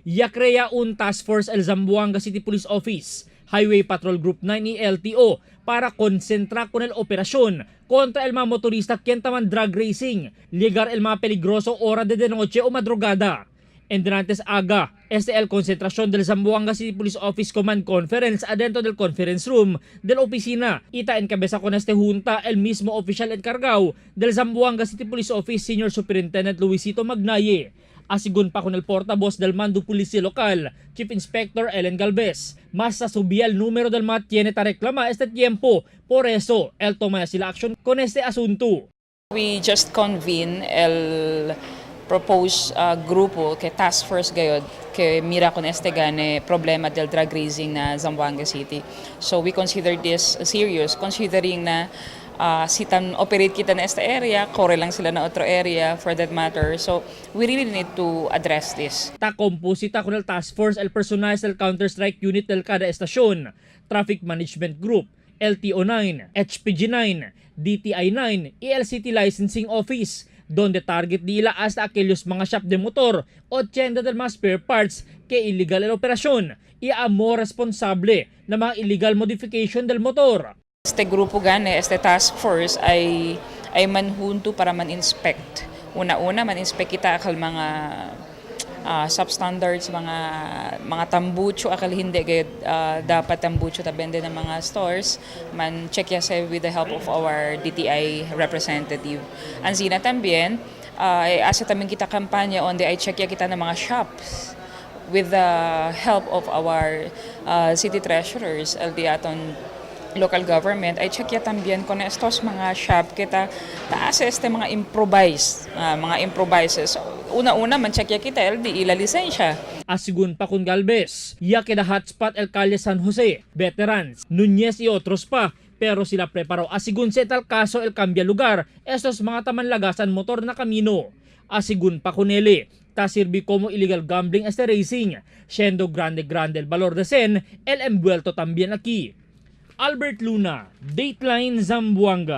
Ya crea un task force el Zamboanga City Police Office, Highway Patrol Group 9 y LTO para konsentra con el operasyon contra el mga motorista quien taman drag racing, ligar el mga peligroso hora de noche o madrugada. Entrantes aga, este el concentración del Zamboanga City Police Office Command Conference adentro del conference room del oficina. Ita encabeza con este junta el mismo oficial encargado del Zamboanga City Police Office Senior Superintendent Luisito Magnaye. Asigun pa con el portavoz del mando policía local, Chief Inspector Ellen Galvez. Mas sa subía el número del mga tiene ta reclama este tiempo. Por eso, él toma sila action con este asunto. We just convene el proposed grupo que task force gayod que mira con este gane problema del drag racing na Zamboanga City. So we consider this serious, considering na si tan operate kita na esta area, kore lang sila na otro area for that matter. So we really need to address this. Ta composita con el task force el personal del Counter-Strike Unit del kada estasyon, Traffic Management Group, LTO 9, HPG 9, DTI 9 y el City Licensing Office, donde target nila hasta aquellos mga shop de motor o tienda del mga spare parts que illegal el operasyon y amo responsable na mga illegal modification del motor. Este grupo gane, este task force ay manhunto para man-inspect. Una-una, man-inspect kita akal mga substandards, mga tambucho, akal hindi gayud dapat tambucho ta bende ng mga stores. Man check ya sa with the help of our DTI representative. Ansina también, ay asa también kita kampanya on the ay check ya kita ng mga shops with the help of our city treasurers, LD aton local government, ay check ya también con estos mga shop kita taas este mga improvised, mga improvises. So, una-una man check ya kita LD ila lisensya. Asigun pa con Galvez, ya queda hotspot el Calle San Jose, Veterans, Nuñez y otros pa. Pero sila preparó asigun sa tal caso el cambia lugar estos mga tamanlagasan motor na kamino. Asigun pa con ele, ta sirvi como illegal gambling este racing, siendo grande grande el valor de sen, el envuelto también aquí. Albert Luna, Dateline Zamboanga.